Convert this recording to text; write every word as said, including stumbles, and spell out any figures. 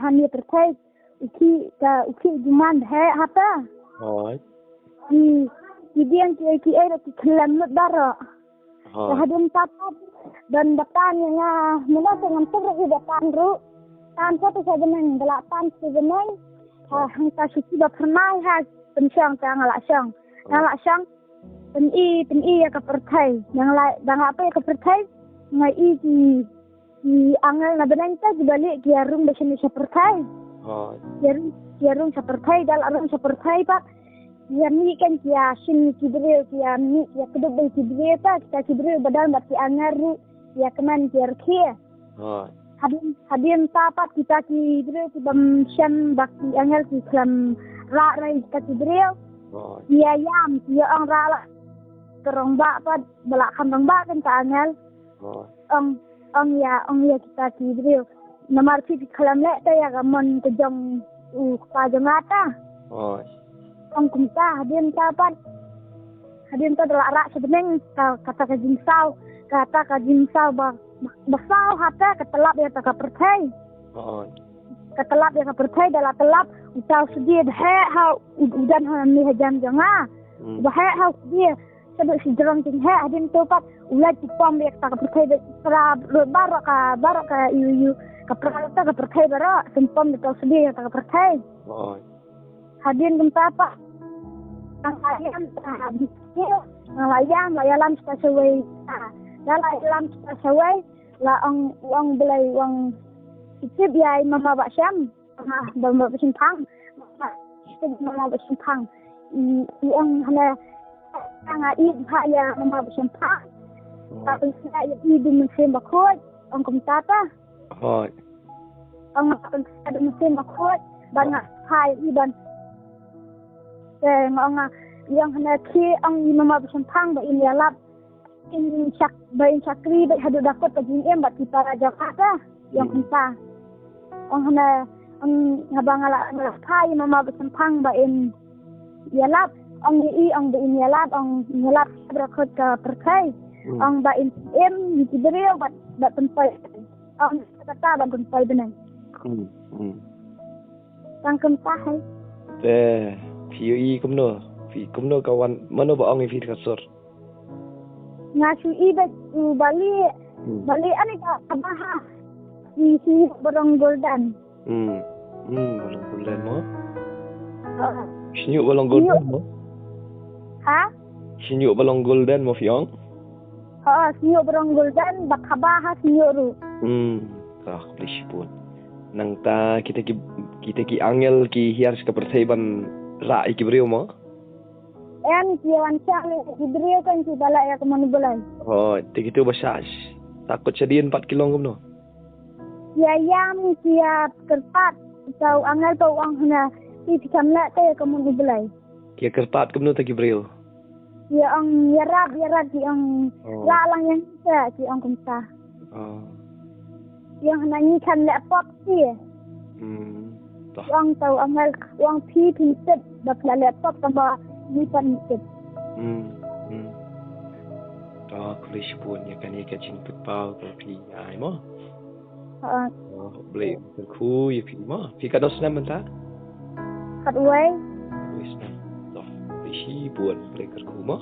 Hani pyrthei u ki ka u ki juman he hata. Hoi. Ki ki diang ki ki ai ki khlem lut daro. Hoi. Hadien tatat dan batan nga mula tu ngam tu ri batan ru. Tan sa tu sa jeneng bela tan sa jeneng. Ha hang ta suci ba pernai ha pensiang ta ngala siang. Ngala siang. Pen i pen i ya ka pyrthei. Yang lai dang apa ya ka pyrthei? Ngai i ki Ki angel na beneng ta ki balik ki arung ba sini sa pyrthei. Hoi. Ki arung ki arung sa pyrthei dal arung sa pyrthei pat. Ki ani kan ki asin ki breu ki ani ki keduk bai ki breu ta kita ki breu badal bat ki angel ru ki keman ki arkhia. Hoi. Hadien hadien ta pat kita ki breu ki bam shan bak ki angel ki khlem ra rai kita ki breu. Hoi. Ki ayam ki ong ra la. Kerong bak pat bala kan rong bak kan ta angel. Hoi. Ong ong ya ong ya kita ki breu. Namar ki khlem leh ta ya ka mon ka jong u kpa jong ata. Hoi. Ong kumta hadien ta pat. Hadien ta dala rak sebeneng ka kata ka jingsaw kata ka jingsaw ba ba saw hata ka telap ya ta ka pyrthei. Hoi. Ka telap ya ka pyrthei dala telap u taw sedih deh ha u dan ha ni hajan jong nga. Ba ha ha u sedih. Sa duk shi jrong jinghe hadien to pat u la jipom ïa kata ka pyrthei ba pra barok ka barok ka ïu ïu ka pra ta ka pyrthei barok sempom da to sbi ïa kata ka pyrthei. Oi. Hadien kumta pat nga la ïam ta hadien nga la ïam la ïalam sita sawei. La la ïalam sita sawei la ong ong belai ong itip ïa i mama ba syam. Mama ba mama ba shemphang. Mama ba shemphang. I ong hana nga i ba ya mama ba shemphang. Ba pynsa ya i du mynsiem ba khot ong kumta ta. Hoi. Ong ba pynsa du mynsiem ba khot ba nga phai i ban. Te nga ong i ong hana ki ong i mama ba shemphang ba in ya lap. In shak ba in shakri ba haduh dakot ka jingim ba ki para jaka ka yang kumta. Ong hana ong haba nga la nga la phai mama ba sempang ba in ïalap ong i ong ba in ïalap ong ïalap brakot ka perkai. Ong ba in im ni ki beriu ba ba tempai ong kata ba tempai benang. Tang kumta hai. Te phi i kumno phi kumno ka wan mano ba ong i phi ka sur. Nga shu i bad u bali bali ani ka abaha. I si barong golden. Hmm. Hmm, barong golden mo. Shnyu barong golden mo. Ha? Shnyu barong golden mo fiong. Ha, shnyu barong golden bad abaha shnyu ru. Hmm. Ka khublei shibun. Nangta kita ki kita ki angel ki hiar ka pyrthei ban ra ki briew mo. Em ki wan shah ki briew kan ki bala ya ka manu belai. Oh, te kitu ba shah. Takut shadien pat ki long kumno. Ki ïam ki ïa kyrpad. Tau angel tau ong hana ki ki kam la te ya ka manu belai. Ki ïa kyrpad kumno te ki briew. Ki ong ïarap ïarap ki ong la lang yang sa ki ong kumta. Yang hana ngi kan leh pop ki. Hmm. Wang tau amal wang phi phi tip ba phi la leh pop tamba ngi kan tip. Hmm. Hmm. Ta khublei shibun ïa kane ka jingpynpaw ka phi ai mo. Ha. Oh, Blei kyrkhu ïa phi mo. Phi katno snem mynta? Khatwei. Khatwei snem. Ta khublei shibun Blei kyrkhu mo.